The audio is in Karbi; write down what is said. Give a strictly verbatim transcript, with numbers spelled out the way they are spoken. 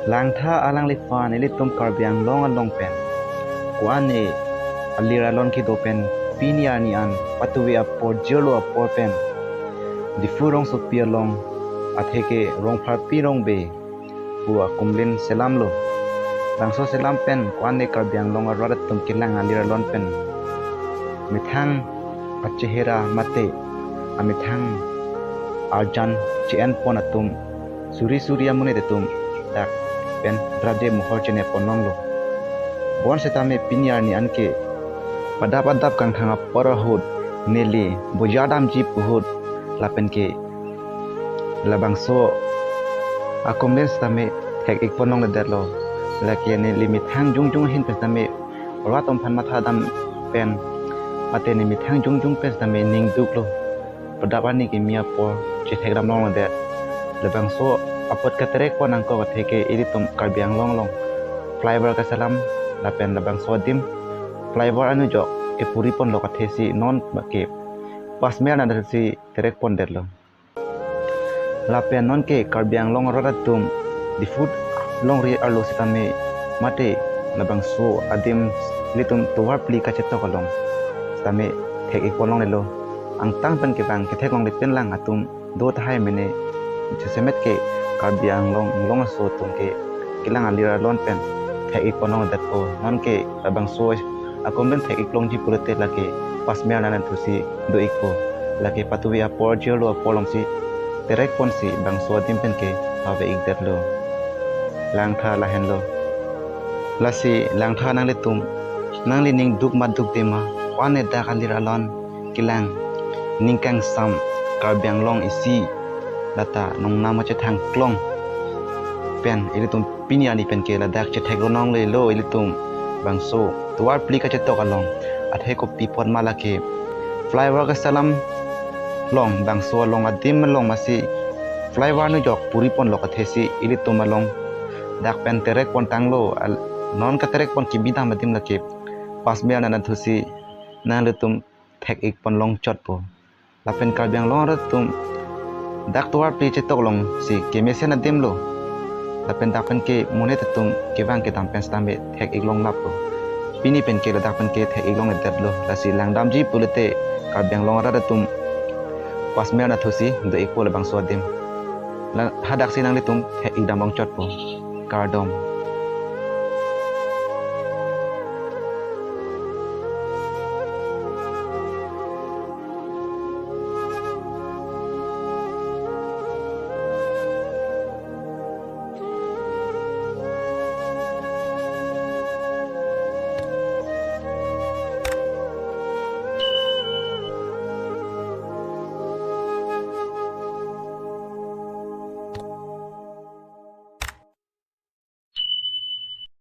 Langtha alangliphan ilitum Karbi Anglong along pen ko-an alir alon kedo pen pini arni an patuve apor jirlo apor pen Diphu rongsopi along atheke Rongpharpi Rongbe pu akumlin selamlo. Bangso selam pen ko-an Karbi Anglong arat atum kelang alir alon pen methang achehera mate amethang arjan che-enpon atum suri suri amonit atum dak pen rade mohor chenepon longlo. Bonsitame pini arni anke padap adap kangthang apor ahut neli bojar damji pu ahut lapen ke labangso akumlin sitame thek-ikpon longledetlo. Lake neli methang jongjong ahin pen sitame rat atum aphan matha dam pen mate ne methang jongjong pen sitame ning duklo. Padap arni kimi apor chethek dam longledet. Labangso apot katerekpon nangkok atheke ilitum Karbi Anglong along flyover kaselam lapen labangso adim flyover anujok kepuriponlo athesi non ke pasmer nana si terekpondetlo. Lapen nonke Karbi Anglong arat atum Diphu longri arlo sitame mate labangso adim ilitum tovar phli kachetok along sitame thek-ikpon longlelo. Angtan pen kevang kethek longle pen lang atum do tahai mene jasemet ke Karbi Anglong along aso atum ke kelang alir alon pen thek-ikpon longledetpo. Nonke labangso akumlin thek-ik longji pulote lake pasmer nana thusi do-ikpo. Lake patuve apor jirlo apor alongsi terekponsi bangso adim pen ke ave-ikdetlo. Langtha lahenlo. Lasi langtha nanglitum nangli ning duk ma dukde ma, ko-an dak alir alon kelang ning kangsam Karbi Anglong isi lata nongnam achethang klong pen ilitum pini arni pen ke ladak chethek longlelo ilitum bangso tovar phli kachetok along. Athe kopi apot ma lake flyover kaselam along bangso along adim along masi flyover anujok puriponlo athesi ilitum along dak pen terekpon tanglo. Al-, non katerekpon kebidam adim lake pasmer nana thusi nanglitum thek-ikpon longchotpo. Lapen Karbi Anglong arat atum dak tovar phli chetok alongsi kemesen adimlo. Lapen dak pen ke monit atum kevang kedam pen sitame thek-ik longlaplo. Pini pen ke ladak pen ke thek-ik longledetlo. Lasi langdamji pulote Karbi Anglong arat atum pasmer nana thusi do-ikpo labangso adim. La hadaksi nanglitum thek-ik dam longchotpo. Kardom.